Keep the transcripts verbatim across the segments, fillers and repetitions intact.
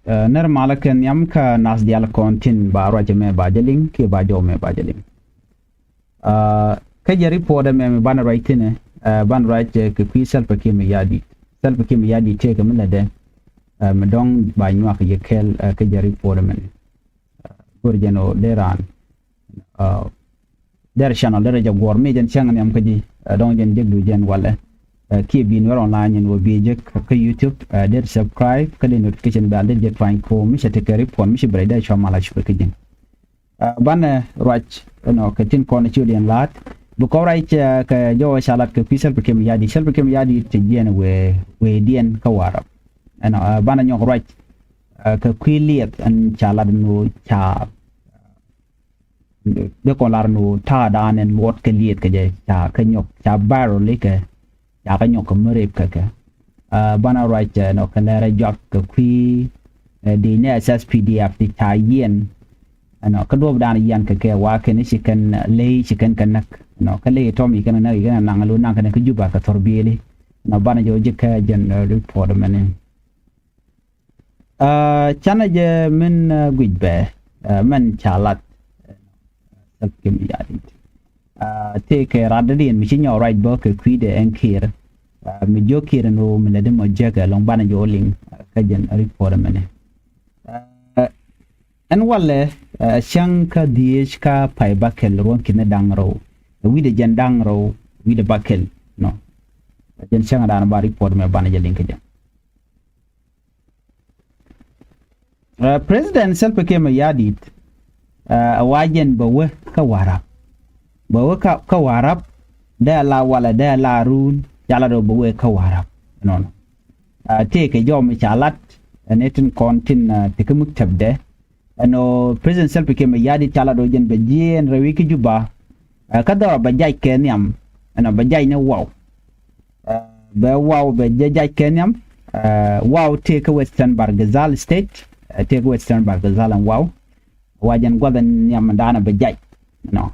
Ɛ, nɛr malä kɛ nhiam kä nath diaal kɔn tin ba ruac ɛmɛ ba jɛ liŋ kiɛ ba jɔw ɛmɛ ba jɛ liŋ. Ɛ, kä jɛ report ɛmɛ mi banɛ ruac thinɛ, ɛ, banɛ ruac, ɛ, kɛ kui̱ Salva Kiir Mayardit. Salva Kiir Mayardit tëëkɛ mi lätdɛ, ɛ, mi dɔ̱ŋ ba nyuak yɛ kɛl, ɛ, kä jɛ report ɛmɛ ni. Ɛ, go̱r jɛn ɣöö dee raan, ɛ, derɛ channel derɛ jɛ guɔ̱r mi jɛn cäŋ nhiam kä ji̱, ɛ, dɔ̱ŋ jɛn jek du jɛn walɛ. Ɛ, kiɛ bi Nuer Online in wä bi jek kä YouTube, ɛ, derɛ subscribe kä dee notification bell derɛ jɛ tuany ko mi cɛ tekɛ report mi ci bɛ rɛy dee cua mal a cupɛ kä ji̱n. Ɛ, banɛ ruac, you know, kɛ tin kɔn ci wä diɛn la̱a̱t. Bi kɔn ruac, ɛ, kɛ jɔwä ca lat kɛ kui̱ Salva Kiir Mayardit. Salva Kiir Mayardit ti jiɛn wee, wee diɛn kä Warap. You know, ɛ, banɛ nyɔk ruac, ɛ, kɛ kui̱ liɛth ɛn ca lat ɛn ɣöö ca dee kɔn lar ni wä ta̱a̱ da̱a̱n ɛn luɔt kɛ lieth kɛ jɛ ca kɛ nyɔk ca viral kɛ ca kɛ nyɔk kɛ märep kɛ kɛ. Ɛ, banɛ ruac, ɛ, nɔ kɛ lɛrɛ juak kɛ kui̱, ɛ, di ni S S P D F ti ca yiɛn. Ɛnɔ kä duɔp da̱a̱n yiɛn kɛ kɛ wa kɛn ci kɛn, ɛ, ley ci kɛn kɛ näk. Ɛnɔ kä ley tɔm yi kɛn kɛ näk yi kɛn kɛ naŋ lo naŋ kɛn kɛ Juba kɛ thɔr bieli. Ɛnɔ banɛ jɛ wä ji̱ kɛ jɛn, ɛ, report mɛni. Ɛ, canɛ jɛ min, ɛ, guic bɛ, ɛ, mɛn ca lat, ɛ, Salva Kiir Mayardit. Ɛ, tëëkɛ rat dädiɛn mi ci nyɔk ruac bä kɛ kui̱dɛ ɛn Kiir. Ɛ, mi jiök Kiir ɛn ɣöö mi lätdi mɔ jiäkɛ lɔŋ banɛ jɛ wä liŋ, ɛ, kä jɛn report ɛmɛnɛ. Ɛ, ɛn walɛ, ɛ, cäŋ kä dhieec kä pay bäkɛl ruɔ̱n ki̱n da̱ŋ rɛw. Ɛ, wi̱cdɛ jɛn da̱ŋ rɛw, wi̱cdɛ bäkɛl, nɔ. Ɛ, jɛn cäŋ da̱a̱n ba report mɛ banɛ jɛ liŋ kä jɛ. Ɛ, President Salva Kiir Mayardit, ɛ, a wa jɛn bɛ wee kä Warap. Bɛ wee kä, kä Warap, dee a la walɛ, dee a la run, ca lat ɣöö bɛ wee kä Warap. Nɔnɔ. Ɛ, tëëkɛ jɔw mi ca lat, ɛ, ni tin kɔn tin, ɛ, ti kä muk tɛpdɛ. Ɛn ɣöö President Salva Kiir Mayardit ca lat ɣöö jɛn bɛ jiɛɛn rɛwi kä Juba. Ɛ, kä dhɔrɔ bɛ jac kɛ nhiam, ɛn ɣöö bɛ jac ni waw. Ɛ, bɛ waw bɛ jɛ jac kɛ nhiam. Ɛ, waw tëë kä Western Bahr el Ghazal State. Ɛ, tëë kä Western Bahr el Ghazal ɛn waw. Wa jɛn gua̱th ɛn nhiam da̱a̱n bɛ jac. Nɔ.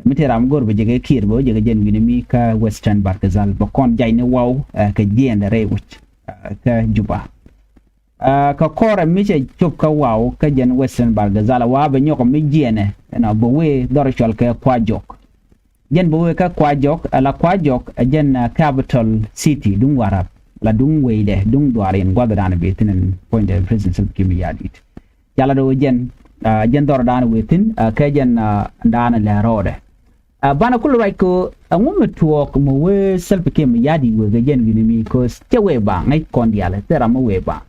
Mi tëë ram go̱r bɛ jɛ kɛ Kiir bɛ wä jɛ kɛ jɛn wi̱ni mi kä Western Bahr el Ghazal bɛ kɔn jac ni waw, ɛ, kɛ jiɛɛn rɛy wi̱c, ɛ, kä Juba. Ɛ, kɛ kɔrɛ mi cɛ cop kä waw kä jɛn Western Bahr el Ghazal wa bɛ nyɔk mi jiɛɛnɛ, you know, bɛ wee dhɔr cɔal kɛ Kuajok. Jɛn bɛ wee kä Kuajok, ala Kuajok ɛ jɛn, ɛ, capital city duŋ Warap, la duŋ weydɛ, duŋ duaar in gua̱th dan bi thin ɛn puɔ̱nydɛ President Salva Kiir Mayardit. Ca lat ɣöö jɛn, ɛ, jɛn dhɔr dan wee thin, ɛ, kɛ jɛn, ɛ, dan lɛ rɔɔdɛ. Ɛ, banɛ kulɛ ruac kɛ ɣöö ɛŋu mi tuɔɔk mi wee Salva Kiir Mayardit wee kɛ jɛn wi̱ni mi, 'cause cɛ wee ba ŋäc kɔn diaal, thil ram mi wee ba.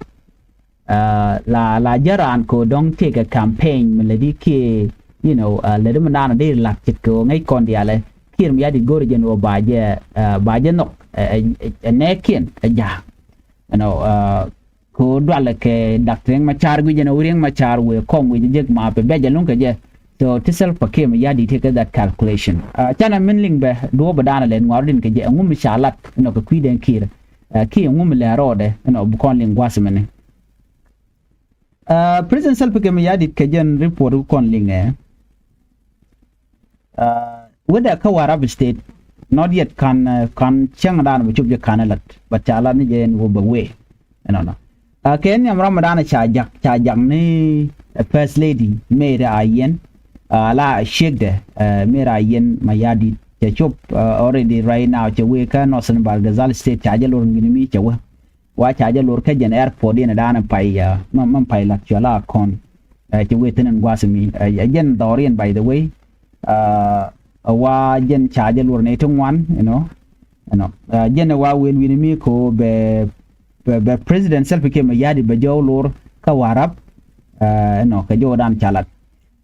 Ɛ, la, la jɛ raan kɛ ɣöö dɔ̱ŋ tëëkɛ campaign mi lätdi kiɛ, you know, ɛ, lätdi mi naan dee la̱t ce̱tkɛ ɣöö ŋäc kɔn diaal. Kiir Mayardit go̱o̱rɛ jɛn ɣöö ba jɛ, ɛ, ba jɛ nhɔk, ɛ, ɛ, ɛ nɛɛkiɛn ɛ ja̱a̱k. You know, ɛ, kɛ ɣöö dualɛ kɛ Dak Riek Machar guic jɛn ɣöö Riek Machar wëë kɔŋ wëë jɛ jek ma pɛ bɛ jɛ luŋ kɛ jɛ. So ti Salva Kiir Mayardit tëëkɛ that calculation. Ɛ, canɛ min liŋ bɛ duɔ̱ɔ̱p ɛ daanɛ lɛ ŋuarudiɛn kɛ jɛ ɛŋu mi ca lat ɛnɔ kɛ kui̱dɛn Kiir. Ɛ, kiɛ ɛŋu mi lɛ rɔɔdɛ ɛnɔ bi kɔn liŋ gua̱a̱th mɛni. Ɛ, President Salva Kiir Mayardit kɛ jɛn report kɔn liŋɛ. Ɛ, wetdɛ kä Warap State, not yet kan, ɛ, kan cäŋ dan bɛ cop jɛ kan lat, but ca lat ni jɛ ɛn wä bɛ wee. Ɛnɔnɔ. Ɛ, kɛ nhiam ram dan ca jak, ca jak ni, ɛ, First Lady Mary Ayen, ɛ, la ciekdɛ, ɛ, Mary Ayen Mayardit, cɛ cop, ɛ, already right now, cɛ wee kä Northern Bahr el Ghazal State, ca jɛ lor wi̱ni mi cɛ wee. Wa ca jɛ lor kä jɛn airport in dan pay, ɛ, mɛ, mɛ pay lat cua la kɔn. Ɛ, cɛ wee thin in gua̱a̱th mi. Ɛ, ɛ, jɛn dhɔriɛn, by the way. Ɛ, ɛ, wa jɛn ca jɛ lor ni ti ŋuan, you know. You know. Ɛ, jɛn wa wen wi̱ni mi ko bɛ, bɛ, bɛ President Salva Kiir Mayardit bɛ jɔw lor kä Warap. Ɛ, you know, kɛ jɔw dan ca lat.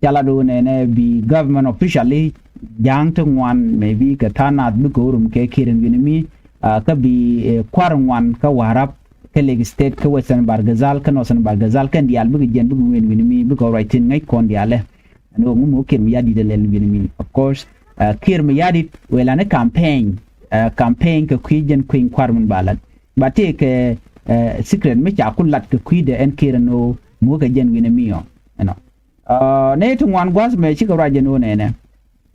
Ca lat wä nɛnɛ bi government officially ja̱a̱ŋ ti ŋuan, maybe kɛ tha̱a̱ŋ nath bikɛ wä rum kɛ Kiir ɛn wi̱ni mi, ɛ, kä bi, ɛ, kua̱r ŋuan kä Warap, kä Lake State, kä Western Bahr el Ghazal, kä Northern Bahr el Ghazal, kɛn diaal bikɛ jiɛn bikɛ wä ɛn wi̱ni mi, bikɛ wä ruac thi̱n ŋäc kɔn diaal ɛ. Ɛn ɣöö ŋu mi wä Kiir Mayardit ɛ lɛl wi̱ni mi. Of course, ɛ, Kiir Mayardit wëë la ni campaign, ɛ, campaign kɛ kui̱ jɛn kui̱ny kua̱r min ba lat. Ba tëëkɛ, ɛ, secret mi ca ku lat kɛ kui̱dɛ ɛn Kiir ɛn ɣöö mi wä kɛ jɛn wi̱ni mi ɔ. Ɛnɔ. Ɛ, nɛy ti ŋuan gua̱a̱th mɛ cikɛ ruac jɛ no̱o̱ŋ nɛnɛ.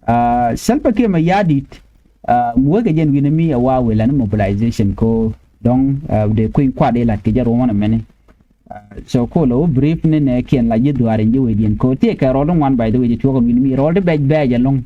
Ɛ, Salva Kiir Mayardit, ɛ, mi wee kɛ jɛn wi̱ni mi ɛ wa wëë la ni mobilization ko dɔ̱ŋ, ɛ, dee kui̱ny kua̱r dee la̱t kɛ jɛ ruɔ̱n ɛmɛni. So ko lɛ wä brief ni nɛ kiɛn la ji̱ dhuaar in ji̱ wecdiɛn ko tiɛ kɛ rɔɔl ti ŋuan, by the way, ji̱ tuɔɔk in wi̱ni mi rɔɔl ti bɛc bɛɛc ɛlɔ̱ŋ.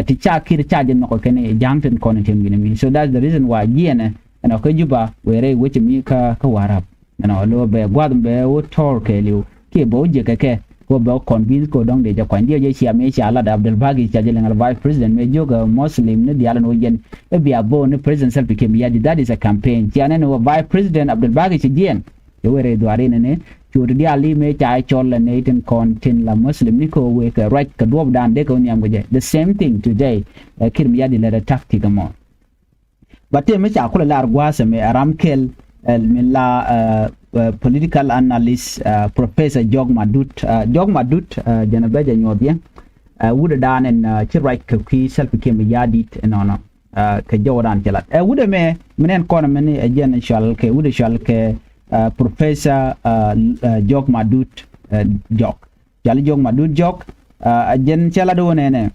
Ti ca Kiir ca jɛ nhɔk kɛn i̱ ja̱ŋ tin kɔn in tin wi̱ni mi. So that's the reason why jiɛnɛ ɛn ɔ kä Juba wëë rɛy wecɛ mi kä kä Warap. Ɛn ɔ lo bɛ gua̱th bɛ wä tɔɔr kɛɛliw kiɛ bɛ wä jiɛkɛ kɛ kɛ wä bɛ wä convince kɛ wä dɔ̱ŋ dee jɛ kuany diɛ jɛ cia mi cia lat Abdel Bagi cia jɛ liŋ al vice president mi jiök ɛ Muslim ni diaal ɛn wä jɛn. I̱ bia bo̱o̱n ni President Salva Kiir Mayardit, that is a campaign. Cia nɛn wä vice president Abdel Bagi ci jiɛn. Cɛ wee rɛy dhuaar inɛnɛ. Cu ti diaal i̱ mëë ca cɔl ɛ nɛy tin kɔn tin la Muslim ni kɛ wee kɛ ruac kɛ duɔ̱ɔ̱pdan dee kɛ wä nhiam kɛ jɛ. The same thing today. Kiir Mayardit lɛ rɛ tactic ɛmɔ. But tëë mi ca kulɛ lar gua̱a̱th ɛmɛ ɛ ram kɛl min la political analyst Professor Jok Madut. Jok Madut jɛn ɛ bɛ jɛ nyuɔth yɛ. Wut ɛ daan ɛn ci ruac kɛ kui̱ Salva Kiir Mayardit ɛnɔnɔ. Kɛ jɔwdan cɛ lat ɛ wut ɛmɛ min ɛn kɔn ɛmɛni ɛ jɛn cual kɛ wut ɛ cual kɛ Professor Jok Madut Jok. Cual Jok Madut Jok. Ɛ jɛn cɛ lat wä nɛnɛ.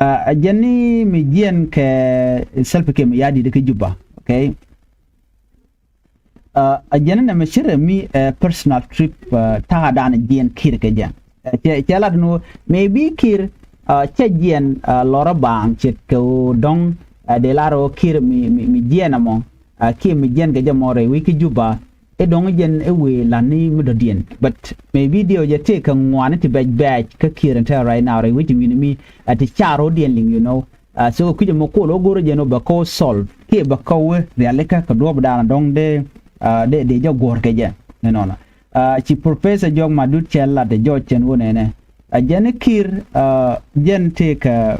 Ɛ jɛn ni mi jiɛn kɛ Salva Kiir Mayardit kä Juba. Okay. Ɛ jɛn nɛ mɛ cirɛ mi ɛ personal trip ta̱a̱ dan jiɛn Kiir kɛ jɛ. Cɛ lat ni wä maybe Kiir cɛ jiɛn lɔrä baaŋ ce̱tkɛ wä dɔ̱ŋ. Dee lar wä Kiir mi jiɛn ɛmɔ kiɛ mi jiɛn kɛ jɛ mɔ rɛy wec kä Juba. I̱ dɔ̱ŋ jɛn i̱ wëë la̱t ni mi dɔ̱diɛn but maybe diɛw jɛ tëë kɛ ŋuani ti bɛc bɛɛc kä Kiir in te right now rɛy wec in wi̱ni mi ɛ ti ca ro̱diɛn liŋ, you know. So kɛ kui̱c ɛmɔ kol wä go̱rä jɛn wä bɛ kɛ wä solve kiɛ bɛ kɛ wä rialikä kɛ duɔ̱ɔ̱pdan dɔ̱ŋ dee dee dee jɛ guɔ̱r kɛ jɛ. Ni nɔnɔ ci Professor Jok Madut cɛ lat ɛ jɔc cɛn wä nɛnɛ. Ɛ jɛn i̱ Kiir jɛn tëë kɛ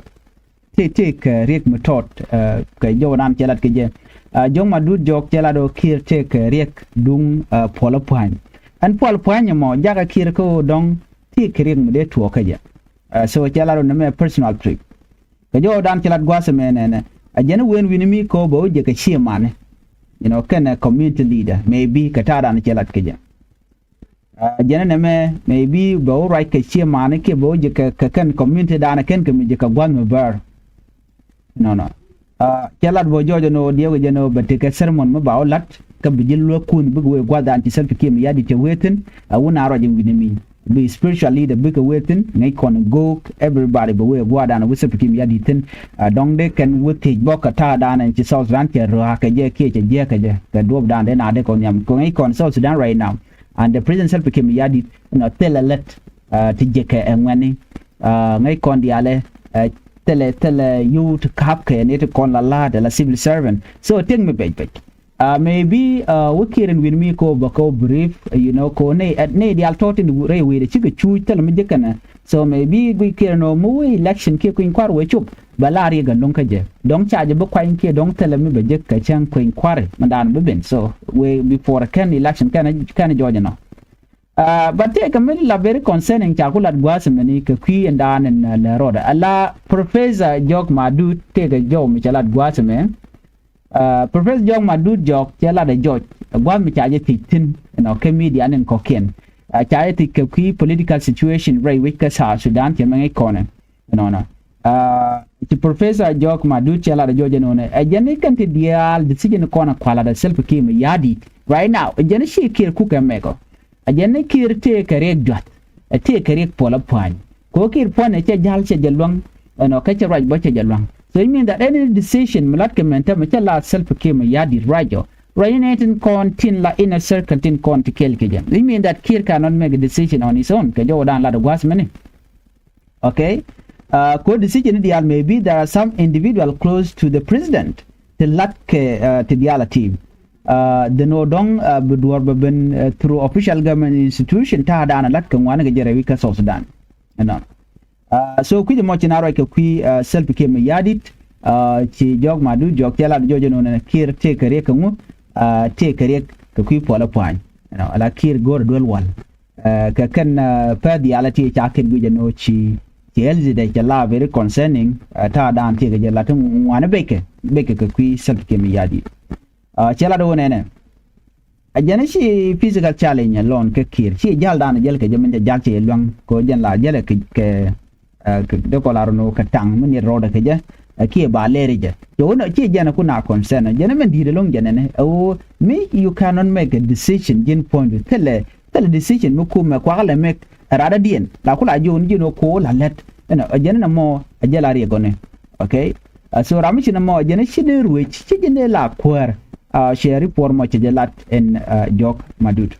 tëë tëë kɛ riɛk mi tɔt kɛ jɔwdan cɛ lat kɛ jɛ. Jok Madut Jok cɛ lat ɔ Kiir tëë kɛ riɛk duŋ puɔlä pua̱ny. Ɛn puɔl pua̱ny ɛmɔ jakä Kiir kä ɣöö dɔ̱ŋ tëë kɛ riɛk mi dee tuɔɔk kä jɛ. So cɛ lat ɔ nɛmɛ personal trip. Kɛ jɔwdan cɛ lat gua̱a̱th ɛmɛ nɛnɛ. Ɛ jɛn wen wi̱ni mi kɛ ɣöö bɛ wä jɛ kɛ ciëmani. You know, kɛnɛ community leader maybe kɛ ta̱a̱dan cɛ lat kɛ jɛ. Jɛn nɛmɛ maybe bɛ wä ruac kɛ ciëmani kiɛ bɛ wä ji̱ kɛ kɛn community danɛ kɛn kɛ mi ji̱ kɛ gua̱th mi bär. Nɔnɔ cɛ lat bä jɔɔc ɛn ɣöö diɛw kɛ jɛn ɣöö bɛ tekɛ sermon mi ba wä la̱t kä bi ji̱ luäk kun bikɛ wëë gua̱thdan ci Salva Kiir Mayardit cɛ wee thi̱n. Ɛ wun a ruac in wi̱ni mi bi spiritual leader bikɛ wee thi̱n ŋäc kɔn go̱o̱k everybody bɛ wëë gua̱thdan wä Salva Kiir Mayardit thi̱n. Dɔ̱ŋ dee kɛn wä thiec bä kɛ ta̱a̱dan ɛn ci South Sudan cɛ röökɛ jɛ kiɛ cɛ jiäkɛ jɛ kɛ duɔ̱ɔ̱pdan dee na dee kɔn nhiam kɛ ŋäc kɔn South Sudan right now. And the President Salva Kiir Mayardit, you know, thilɛ lät ti jekɛ ɛ ŋuɛni. Ŋäc kɔn diaalɛ thilɛ thilɛ yio̱w ti ka̱pkɛ ni ti kɔn la la̱a̱t ala civil servant. So tiek mi bɛc bɛc. Maybe wä Kiir in wi̱n mi ko bä ko brief, you know, ko ni ni diaal tɔ̱ tin rɛy wi̱i̱dɛ cikɛ cuuc thilɛ mi jekɛ nɛ. So maybe guic Kiir in ɔ mi wä election kiɛ kui̱ny kua̱r wee cop. Bɛ la riɛk ɛn luŋ kä jɛ dɔ̱ŋ ca jɛ bi kuany kiɛ dɔ̱ŋ thilɛ mi bɛ jek kɛ cäŋ kueny kua̱ri mi daan bi ben. So wee before kɛn election kɛn jɔɔc ɛnɔ. But tëëkɛ mi la very concerning ca ku lat gua̱a̱th mɛni kɛ kui̱ ɛn daan ɛn lɛ rɔɔdɛ ala Professor Jok Madut tëëkɛ jɔw mi ca lat gua̱a̱th mɛ. Professor Jok Madut Jok cɛ lat ɛ jɔc ɛ gua̱a̱th mi ca jɛ thiec thi̱n ɛnɔ kɛ media ni kɔ̱kiɛn. Ca jɛ thiec kɛ kui̱ political situation rɛy wec kä South Sudan cɛ mɛ ŋäc kɔnɛ. Ɛnɔnɔ ci Professor Jok Madut cɛ lat ɛ jɔc ɛnɔnɔ ɛ jɛn ni kɛn ti diaal decision kɔn ɛ kualat ɛ Salva Kiir Mayardit right now ɛ jɛn ni ci Kiir kukɛ mɛkɔ. Ɛ jɛn ni Kiir tëëkɛ riɛk juath ɛ tëëkɛ riɛk puɔl ɛ pua̱ny. Kɛ ɣöö Kiir puɔ̱nɛ cɛ ja̱l cɛ jɛ luäŋ ɛnɔ kä cɛ ruac bä cɛ jɛ luäŋ. So it mean that any decision mi latkɛ mɛn tämɛ cɛ la Salva Kiir Mayardit ruac ɔ ruac ni tin kɔn tin la inner circle tin kɔn ti kɛɛl kɛ jɛ. It mean that Kiir cannot make a decision on his own kɛ jɔwdan lat ɛ gua̱a̱th mɛni. Okay. Ko decision ni diaal maybe there are some individual close to the president ti lat kɛ ti diaal a team. Dhen wä dɔ̱ŋ bi duɔ̱ɔ̱r bɛ ben through official government institution ta̱a̱ daan a lat kɛ ŋuani kɛ jɛ rɛwi kä South Sudan. Ɛnɔ. So kui̱c ɛmɔ ci na ruac kɛ kui̱ Salva Kiir Mayardit. Ci Jok Madut Jok cɛ lat jɔc ɛnɔ nɛ Kiir tëëkɛ riɛk kɛ ŋu tëëkɛ riɛk kɛ kui̱ puɔl ɛ pua̱ny. Ɛnɔ ala Kiir go̱o̱rɛ duel wal. Kɛ kɛn pɛth diaal a ti ca kɛn guic ɛn ɣöö ci ci health dɛ cɛ la very concerning. Ta̱a̱ daan ti kɛ jɛ la ti ŋuani bekɛ bekɛ kɛ kui̱ Salva Kiir Mayardit. Cɛ la di wä nɛnɛ. A jɛn ci physical challenge alone kɛ Kiir ci jal daan jɛl kɛ jɛ min jɛ jal ci luäŋ kɛ jɛn la jɛl kɛ kɛ dee kɔ la run kɛ taŋ mi niɛt rɔɔdɛ kɛ jɛ. Ɛ kiɛ ba lɛɛri jɛ. Cɛ wä nɔ, ci jɛn ɛ kun a concern. Jɛn ɛ mɛn di̱i̱t ɛlɔ̱ŋ jɛn ɛnɛ. Ɛ wä mi you cannot make a decision ji̱n puɔ̱nydu. Thilɛ, thilɛ decision mi kumɛ kuak lɛ make. Ɛ rat ɛ diɛn. La ku la ji̱ wun ji̱n wä ko̱o̱l a lät. Ɛnɔ, ɛ jɛn ɛnɛ mɔ, ɛ jɛ la riɛk ɔni. Okay? Ɛ so ram mi ci nɛ mɔ, ɛ jɛn ɛ ci dee ruec, ci ji̱n dee la kuäär. Ɛ cɛ report mɔ cɛ jɛ lat ɛn, ɛ, Jɔk Madut.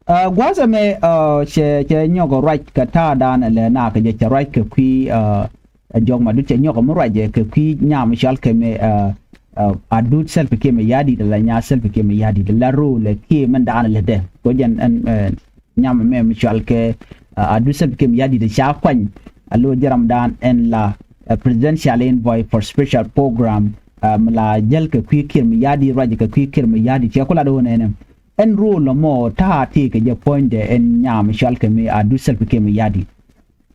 Ɛ gua̱a̱th ɛmɛ, ɛ, cɛ, cɛ nyɔk ruac kɛ ta̱a̱dan ɛlɛ nakä jɛ cɛ ruac kɛ kui̱, ɛ, ɛ Jɔk Madut cɛ nyɔk mi ruac kɛ kui̱ nyam cɔal kɛ mɛ, ɛ, ɛ, Adut Salva Kiir Mayardit la nya Salva Kiir Mayardit la role kiɛ mɛn dan lɛ dɛ. Ko jɛn ɛn, ɛ, nyam mɛ mi cɔal kɛ, ɛ, Adut Salva Kiir Mayardit ca kuany a lo jɛ ramdan ɛn la, ɛ, presidential envoy for special program, ɛ, mi la jäl kɛ kui̱ Kiir Mayardit, ruac kɛ kui̱ Kiir Mayardit, cɛ ku lat wä nɛnɛ. Ɛn role mɔ ta̱a̱ tëëkɛ jɛ puɔ̱nydɛ ɛn nyam cɔal kɛ mi Adut Salva Kiir Mayardit.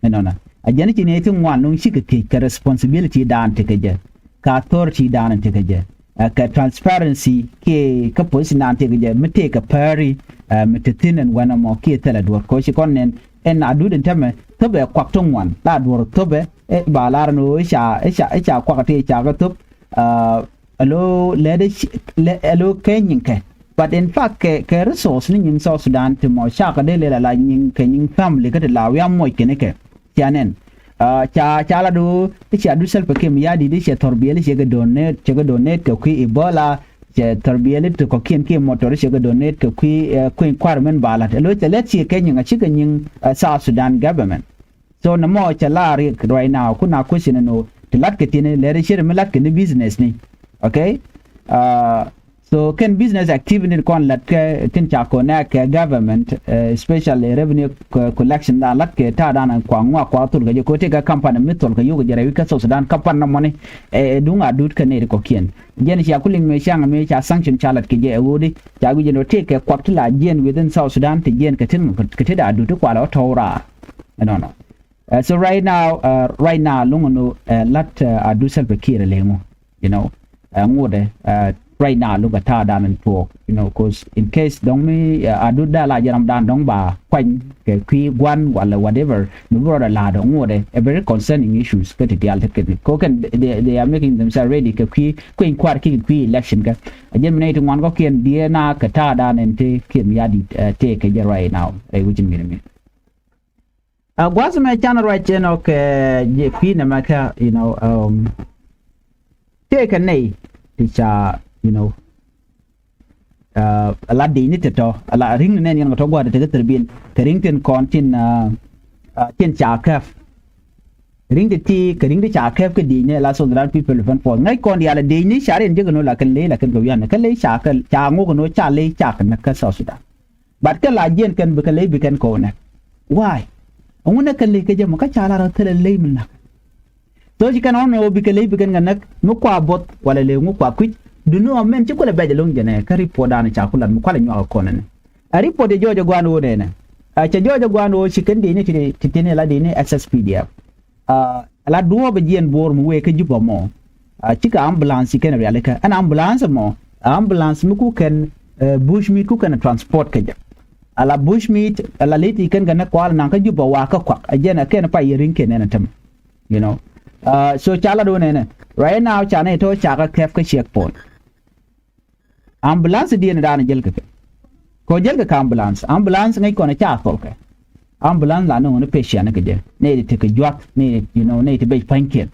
Ɛnɔnɔ. A jɛn ci nɛy ti ŋuan nuŋ cikɛ thiec kɛ responsibility dan tekɛ jɛ. Kɛ authority dan tekɛ jɛ. Ɛ kɛ transparency kiɛ kä position dan tekɛ jɛ. Mi tëëkɛ pɛri, ɛ, mi te thi̱n ɛn wɛnɛ mɔ kiɛ thilɛ duɔ̱r. Kɛ ɣöö ci kɔn nɛn ɛn Adut ɛn tämɛ thöpɛ kuak ti ŋuan. La duɔ̱r thöpɛ, ɛ, ba lar ɛn ɣöö i̱ ca, i̱ ca, i̱ ca kuak ti ca kɛ thöp. Ɛ, alo lɛ de ci, lɛ, alo kɛ nyiŋ kɛ. But in fact kɛ, kɛ resource ni nyiŋ South Sudan ti mɔ cakɛ dee lɛ la, la nyiŋ kɛ nyiŋ family kä ti la wiam muɔc kɛn kɛ. Cia nɛn. Ɛ, ca, ca la do, i̱ cia Adut Salva Kiir Mayardit, i̱ cia thɔr biɛli, cia kɛ donate, cia kɛ donate kɛ kui̱ Ebola, cia thɔr biɛli ti kɔkiɛn kiɛ motor, i̱ cia kɛ donate kɛ kui̱, ɛ, kui̱ kuar mɛn ba lat. Alo cia lɛt cia kɛ nyiŋ, a cikɛ nyiŋ, ɛ, South Sudan government. So nɛ mɔ cɛ la riɛk right now, kun a question ɛn ɣöö ti latkɛ thi̱n, lɛri ciet mi latkɛ ni business ni. Okay? Ɛ, so kɛn business activity kɔn latkɛ tin ca connect kɛ government, ɛ, especially revenue co-, collection dan latkɛ ta̱a̱ dan kuaŋ ŋuak kuaŋ thol kɛ jɛ ko tëëkɛ company mi thol kɛ yio̱k jɛ rɛy wi̱c kä South Sudan company nɔmɔni, ɛ, ɛ duŋ Adut kɛ nɛy ti kɔkiɛn. Jɛn cia ku liŋ mëë ca̱ŋ mëë ca sanction ca lat kɛ jɛ ɛ ɣöödi ca guic jɛn ɣöö tëëkɛ kuak ti la jiɛn within South Sudan ti jiɛn kɛ tin kɛ ti da Adut ti kualɛ ɣä tɔ̱w raar. Ɛnɔnɔ. Ɛ, so right now, ɛ, right now, luŋ ɛn ɣöö, ɛ, lat, ɛ, Adut Salva Kiir ɛ lɛ ŋu, you know, ɛ, ŋotdɛ, ɛ, right now, luŋ kɛ ta̱a̱ dan ɛn tuɔɔk, you know, 'cause in case dɔ̱ŋ mi, ɛ, Adut da̱a̱ la jɛ ram dan dɔ̱ŋ ba kuany kɛ kui̱ gua̱n walɛ whatever, mi bi rɔɔdɛ la̱a̱dɔ ŋotdɛ, ɛ very concerning issues kä ti diaal ti kɛn. Ko kɛn, they, they are making themselves ready kɛ kui̱, kui̱ kua̱r kiɛ kui̱ election kä. Ɛ jɛn mi nɛy ti ŋuan kɔ̱kiɛn diee na kɛ ta̱a̱ dan ɛn ti Kiir Mayardit, ɛ, tëëkɛ jɛ right now, ɛ, wi̱c in mi ni mi. Ɛ, gua̱a̱th mɛ can ruac ɛn ɔ kɛ jiɛ kui̱ nɛmɛ kä, you know, um, tëëkɛ nɛy ti ca, you know, ɛ, la di̱cni ti tɔ̱, la ri̱ŋni nɛn yɛn kɛ tɔ̱ gua̱a̱th ti tekɛ thir bi̱i̱n kɛ ri̱ŋ tin kɔn tin, ɛ, ɛ, tin ca käp. Ri̱ŋ ti ti kɛ ri̱ŋ ti ca käp kä di̱cni la South Sudan People Defense Force. Ŋäc kɔn diaal ɛ di̱cni ca riɛn jek ɛn ɣöö la kɛn ley la kɛn kɛ wi̱i̱ anɛ kɛ ley ca kɛ, ca ŋok ɛn ɣöö ca ley ca kɛ näk kä South Sudan. But kä la jiɛn kɛn bikɛ ley bikɛn kɔw näk. Why? Ɛŋu näk kɛn ley kɛ jɛ mɔ kä ca lar ɔ thilɛ ley mi näk. Thok ci kɛn ɣɔn ɣöö bikɛ ley bikɛn kɛ näk mi kua both walɛ ley ŋu kua kui̱c. Duni ɣɔn mɛn ci kulɛ bɛc ɛlɔ̱ŋ jɛnɛ kä report dan ca ku lat mi kualɛ nyuak ɛ kɔn ɛnɛ. Ɛ report jɛ jɔɔc ɛ gua̱a̱n ɣöö nɛnɛ. Ɛ cɛ jɔɔc ɛ gua̱a̱n ɣöö ci kɛn diecni ti ti ti ni la diecni S S P D F. Ɛ la duɔ̱ɔ̱p ɛ jiɛn Bo̱o̱r mi wee kä Juba mɔ. Ɛ cikɛ ambulance ci kɛn rialikä ɛn ambulance mɔ, ambulance mi ku kɛn, ɛ, bush meat ku kɛn transport kɛ jɛ. Ɛ la bush meat ɛ la leti kɛn kɛ ni kual naŋ kä Juba wa kä kuak ɛ jɛn ɛ kɛn pa yɛ ri̱ŋ kɛn ɛn ɛ tɛm. You know. Ɛ so ca la duun ɛnɛ right now ca ni tɔ ca kä kɛp kä checkpoint. Ambulance diɛn dan jäl kɛ kɛ. Kɔ jäl kɛ kɛ ambulance. Ambulance ŋäc kɔn ca thol kɛ. Ambulance la nɔŋ ni patient kɛ jɛ. Nɛy ti tekɛ juak, nɛy, you know, nɛy ti bec pa̱nykiɛn.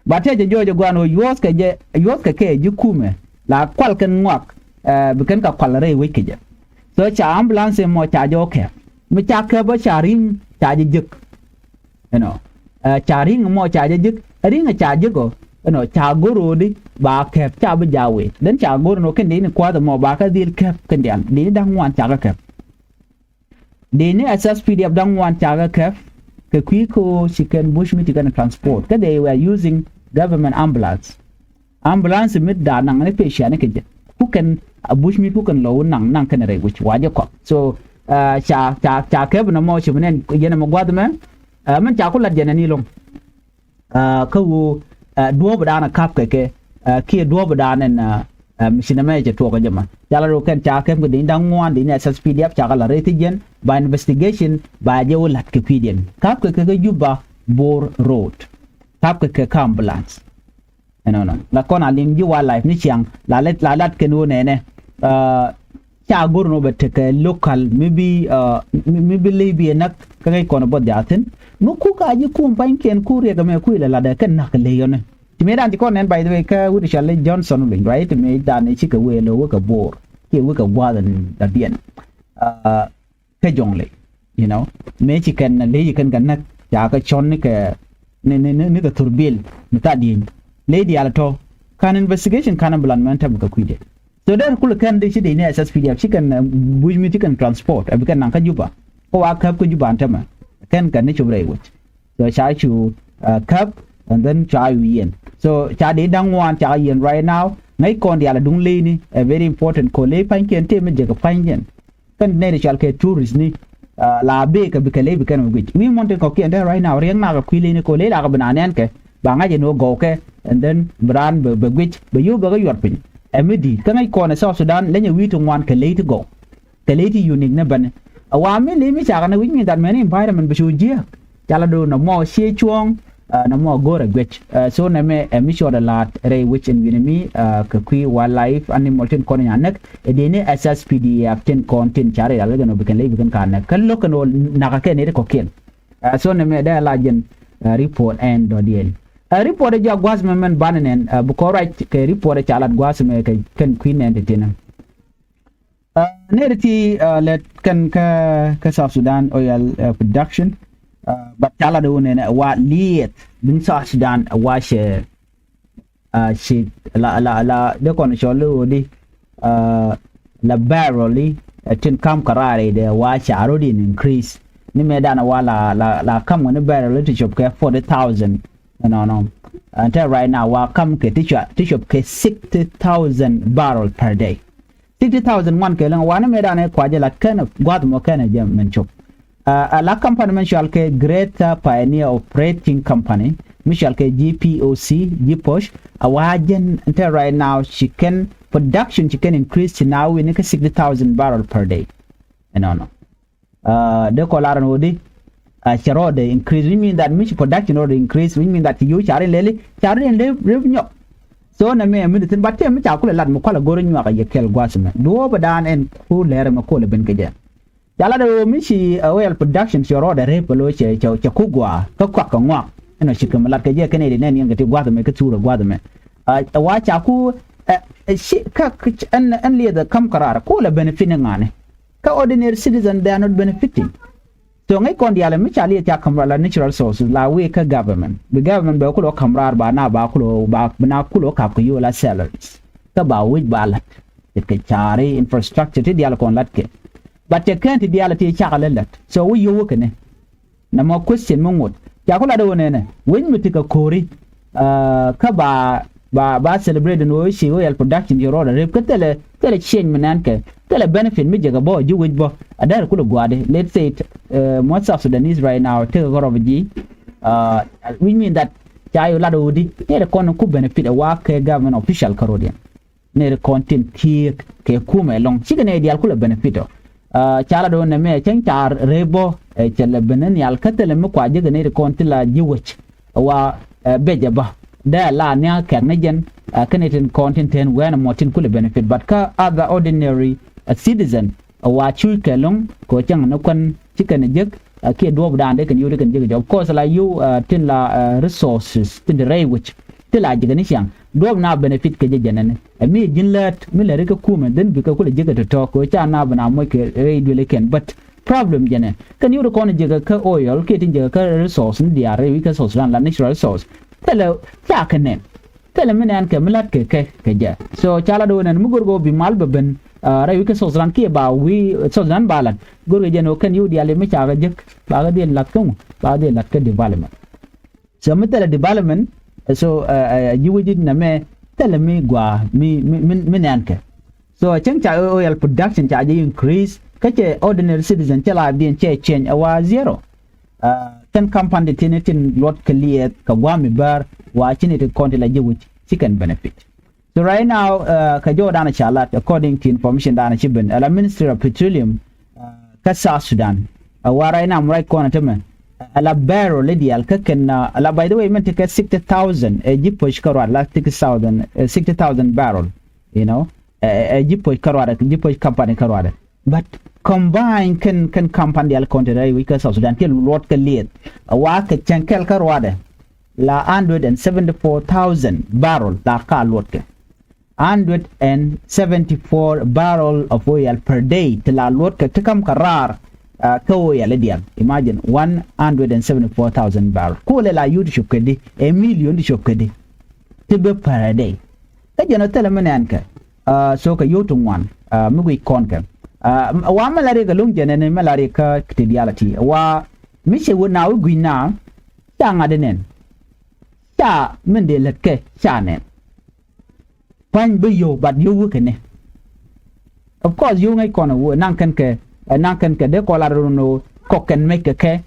Ba tɛcɛ jɔɔc ɛ gua̱n ɣöö yuɔ̱th kɛ jɛ, yuɔ̱th kɛ kɛ ji̱ kumɛ. La kual kɛn ŋuak, ɛ, bi kɛn ka kual rɛy wec kɛ jɛ. So ca ambulance mɔ ca jɛ wä kɛp. Mi ca kɛp ɔ ca ri̱ŋ ca jɛ jek. Ɛnɔ. Ɛ ca ri̱ŋ mɔ ca jɛ jek, ri̱ŋ ca jek ɔ. Ɛnɔ ca go̱r ɣöödi ba kɛp ca bi ja̱ wee. Then ca go̱r ɛnɔ kɛn dee ni kua̱th ɛmɔ ba kä dhil kɛp kɛn diaal. Dee ni da̱ŋ ŋuan ca kä kɛp. Dee ni S S P D F da̱ŋ ŋuan ca kä kɛp. Kɛ kui̱ kä ɣöö ci kɛn bush meat ci kɛn transport. Kä they were using government ambulance. Ambulance mi da̱a̱ naŋ ni patient kɛ jɛ. Ku kɛn a bush meat ku kɛn lo̱w naŋ, naŋ kɛn rɛy wi̱c wa jɛ kɔk. So, ɛ, ca, ca, ca kɛp nɔmɔ ci mi nɛn yɛn ɛmɛ gua̱th mɛ. Ɛ, min ca ku lat jɛn ɛn ilo̱ŋ. Ɛ, kä ɣöö, ɛ, duɔ̱ɔ̱p dan ɛ kap kɛ kɛ, ɛ, kiɛ duɔ̱ɔ̱p dan ɛn, ɛ, ɛ, mi ci nɛmɛ cɛ tuɔɔk ɛ jɛ mɛ. Ca lat ɣöö kɛn ca kɛp kɛ dee ni da̱ŋ ŋuan dee ni S S P D F ca kɛ lat rɛy thi̱c jɛn ba investigation ba jɛ wä la̱t kɛ kui̱diɛn. Kap kɛ kɛ kä Juba, Bor Road. Ka̱pkɛ kɛ kä ambulance. Ɛnɔnɔ la kɔn a liŋ ji̱ wildlife ni ciaŋ la lat la lat kɛn wä nɛnɛ. Ca go̱r nɔ bɛ tekɛ local mi bi mi bi ley bi ɛ näk kä ŋäc kɔn bɔth jaathin. Mi kuk a ji̱ kum pa̱nykiɛn ku riɛk ɛmɛ kui̱ lɛ latdɛ kɛn näk ley yɔni. Ti mëë dan ti kɔn nɛn, by the way, kä wut cɔl i̱ Johnson Olony, right? Mëë dan i̱ cikɛ wëë lo̱ wekɛ Bor kiɛ wekɛ gua̱a̱th in dɔ̱diɛn. Kä Jɔŋley, you know, mëë ci kɛn na ley ci kɛn kɛ näk ca kɛ cɔn ni kɛ ni ni ni kɛ thurbil mi tha dieny. Ley diaal tɔ kan investigation kan bi lan mɛn tɛm kɛ kui̱dɛ. So dee kulɛ kɛn di ci di ni S S P D F ci kɛn buc mi ci kɛn transport ɛ bi kɛn naŋ kä Juba. Kä wa käp kä Juba an tɛmɛ kɛn kɛ ni cop rɛy wec. So ca cu käp and then ca cu yiɛn. So ca di da̱ŋ ŋuan ca yiɛn right now. Ŋäc kɔn diaal a duŋ ley ni a very important ko ley pa̱nykiɛn tëë mi jek pa̱nykiɛn. Kɛn nɛy ti cɔal kɛ tourist ni la bee kɛ bi kɛ ley bi kɛn wä guic wi̱i̱ muɔ̱n tin kɔ̱kiɛn te right now riɛk nak kɛ kui̱ ley ni ko ley la kɛ bi na nɛn kɛ ba ŋa̱c ɛn wä gɔw kɛ. And then bi raan bɛ guic bɛ yio̱w bɛ kɛ yuɔr piny. Ɛ mi di̱i̱t kä ŋäc kɔn ɛ South Sudan leny ɛ wi̱i̱ ti ŋuan kɛ ley ti gɔw kɛ ley ti unique ni bäni. A wa mi ley mi cakɛ ni wi̱c mi that mɛni environment bi cu jiääk. Ca la do̱r nɔmɔ ciɛ cuɔ̱ɔ̱ŋ nɔmɔ go̱o̱rɛ guic. So nɛmɛ ɛ mi cuɔt ɛ la̱a̱t rɛy wec in wi̱ni mi kɛ kui̱ wildlife animal tin kɔn nya näk. Ɛ dee ni S S P D F tin kɔn tin ca rɛy ral kɛn ɔ bi kɛn ley bi kɛn ka näk kä lo̱k kɛn ɔ nakä kɛn ɛ ti kɔ̱kiɛn. So nɛmɛ dee la jɛn report ɛn dɔ̱diɛn. Report ɛ jɔak gua̱a̱th mɛ mɛn banɛ nɛn bi kɔn ruac kɛ report ɛ ca lat gua̱a̱th mɛ kɛ kɛn kui̱ nɛn ti tinä. Nɛr ti lɛt kɛn kä kä South Sudan oil production. But ca lat wä nɛnɛ wa liɛth bin South Sudan wa cɛ ci la la la de kɔn cɔl wä di la barrel i tin kam kɛ raar i de wa ca rot in increase. Ni mɛ dan wa la la la kam ŋä ni barrel i ti cop kɛ forty thousand. Ɛnɔnɔ ɛn te right now wa kam kɛ ti cop kɛ sixty thousand barrel per day. Sixty thousand ŋuan kɛ liŋ wanɛ mëë danɛ kuacɛ la kɛn gua̱th mɔ kɛn jɛ min cop. A la company min cual kɛ Greater Pioneer Operating Company mi cual kɛ G P O C, G P O C. A wa jɛn te right now ci kɛn production ci kɛn increase ci na wi̱ni kɛ sixty thousand barrel per day. Ɛnɔnɔ. Dee kɔ lar ɛn ɣöö di cɛ rɔɔdɛ increase, which mean that mi ci production rɔɔdɛ increase, which mean that ci yio̱w ca rin lɛli ca rin lɛli rep nyɔk. So nɛ mɛ mi di thin, but tëë mi ca kulɛ lat mi kualɛ go̱r nyuak a yɛ kɛl gua̱th mɛ duɔ̱ɔ̱p ɛ daan ɛn ku lɛr ɛmɛ kolɛ ben kɛ jɛ. Ca lat ɛ ɣöö mi ci oil production ci rɔɔdɛ rep ɛ lo̱ cɛ cɛ ku gua̱a̱ kä kuak kɛ ŋuak. Ɛn ɔ ci kɛ mi lat kɛ jɛ kɛn ɛ di nɛn yɛn kɛ ti gua̱th mɛ kä thur ɛ gua̱th mɛ. Ɛ wa ca ku ɛ ci kä ɛn lieth ɛ kam kɛ raar kulɛ benefit ni ŋa̱ni. Kä ordinary citizen, they are not benefiting. So ŋäc kɔn diaal mi ca lieth ca ka̱m la natural resources la wek kä government, bi government bɛ kulɛ ka̱m raar ba na ba kulɛ ba bi na kulɛ kap kɛ yio̱w la salaries. Kä ba wec ba la̱t kɛ ca̱ri infrastructure ti diaal kɔn la̱t kɛ. But cɛ kɛn ti diaal ti cakɛ lɛ la̱t, so wec yio̱w wä kɛnɛ. Nɛ mɔ question mi ŋot ca ku lat ɛ wä nɛnɛ wec mi ti kɛ ko̱ri. Kä ba ba ba celebrate ni wä ci oil production ci rɔɔdɛ rep kä thilɛ thilɛ change mi nɛn kɛ thilɛ benefit mi jɛ kɛ bä ji̱ wec bä. A dɛr kulɛ gua̱a̱di, let's say mɔ South Sudanese right now tekɛ kɛ rɔp ji̱. Which mean that ca yio̱w lat ɛ wä di nɛy ti kɔn ku benefit ɛ wa kɛ government official kä rɔɔdiɛn. Nɛy ti kɔn tin thieek kɛ kumɛ ɛlɔ̱ŋ cikɛ nɛy diaal kulɛ benefit ɔ. Ca lat ɣöö nɛmɛ cäŋ ca rep bä cɛ lɛ ben ni nhial kä thilɛ mi kua jekɛ nɛy ti kɔn ti la ji̱ wec. Wa bɛcɛ bä dee la nhia̱k kɛ̈k ni jɛn. Kä nɛy tin kɔn tin tɛn wɛn ɛmɔ tin kulɛ benefit, but kä other ordinary citizen wa cuc kɛ lo̱ŋ kɛ cäŋ ni kuän ci kɛn jek. Kiɛ duɔ̱ɔ̱pdan dee kɛn yio̱w dee kɛn jek jɔk, of course la yio̱w tin la resources tin ti rɛy wec. Ti la jek ni ciaŋ duɔ̱ɔ̱p na benefit kɛ jɛ jɛnɛni. Ɛ mi ji̱n lät mi lät ri kä kumɛ dhin bikɛ kulɛ jek kɛ tɔ̱tɔ̱ kɛ ca na bi na moc kɛ rɛy duëli kɛn, but problem jɛnɛ kɛn yio̱w ti kɔn jek kɛ oil kiɛ tin jek kɛ resource ni diaar rɛy wi̱c kɛ source dan la natural resource. Thilɛ ca kɛ nɛn. Thilɛ mi nɛn kɛ mi la̱t kɛ kɛ kɛ jɛ. So ca lat ɣöö nɛn mi go̱r kɛ ɣöö bi mal bɛ ben rɛy wi̱c kä South Sudan kiɛ ba wi̱i̱ South Sudan ba la̱t. Go̱r kɛ jɛn ɣöö kɛn yio̱w diaal mi ca kɛ jek ba kɛ dhil la̱t kä ŋu, ba kɛ dhil la̱t kä development. So mi thilɛ development, so ji̱ wec ji̱ nɛmɛ thilɛ mi gɔaa mi mi mi nɛn kɛ. So cäŋ ca oil production ca jɛ increase kä cɛ ordinary citizen cɛ la biɛn cɛ change ɛ wa zero. Kɛn company ti ni tin luɔt kɛ liɛth kɛ gua̱a̱m mi bäär wa ci ni ti kɔn ti la ji̱ wec ci kɛn benefit. So right now kɛ jɔw danɛ ca lat according to information danɛ ci ben ɛ la Ministry of Petroleum kä South Sudan. Ɛ wa right now mi ruac kɔn ɛ tämɛ Ala barrel i̱ diaal kä kɛn, ala, by the way, min ti kɛ sixty thousand ɛ ji̱ push kä ruaadɛ, la sixty thousand, sixty thousand barrel, you know, ɛ ji̱ push kä ruaadɛ, ji̱ push company kä ruaadɛ. But combine kɛn, kɛn company diaal kɔn te rɛy wi̱c kä South Sudan ti luɔt kɛ liɛth, a wa kɛ cɛn kɛl kä ruaadɛ la hundred and seventy four thousand barrel la ka luɔt kɛ. Hundred and seventy four barrel of oil per day ti la luɔt kɛ ti kam kɛ raar kä oil i̱ diaal. Imagine, one hundred and seventy four thousand barrel. Kulɛ la yut ti cop kɛ di, ɛ million ti cop kɛ di ti bi per day. Kä jɛn ɔ thilɛ mi nɛn kɛ, so kɛ yot ti ŋuan mi guic kɔn kɛ. Wa mi la riɛk ɛ lo̱ŋ jɛn ɛn mi la riɛk kä ti diaal a ti wa mi cɛ wä na wi̱ guic na ca ŋa̱t inɛn. Ca min dee lät kɛ ca nɛn. Pa̱ny bi yio̱w, but yio̱w wä kɛnɛ. Of course, yio̱w ŋäc kɔn ɛ wä naŋ kɛn kɛ, naŋ kɛn kɛ dee kɔn lar run ɔ kɔk kɛn mec kɛ kɛ,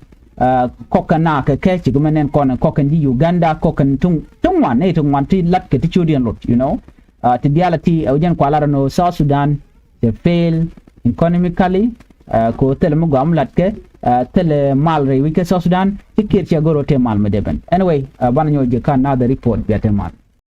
kɔk kɛn na kɛ kɛ cik mɛ nɛn kɔn kɔk kɛn ji̱ Uganda, kɔk kɛn tuŋ tuŋ wan nɛ tuŋ wan ti lat kɛ ti codiɛn lot, you know. Ti diaal a ti ɛ wä jɛn kua lar run ɔ South Sudan cɛ fail economically. Ko thilɛ mi gɔam lat kɛ, thilɛ mal rɛy wi̱c kɛ South Sudan ti kiɛt cɛ goro te mal mi dee ben. Anyway, banɛ nyɔk jɛ ka another report bia te mal.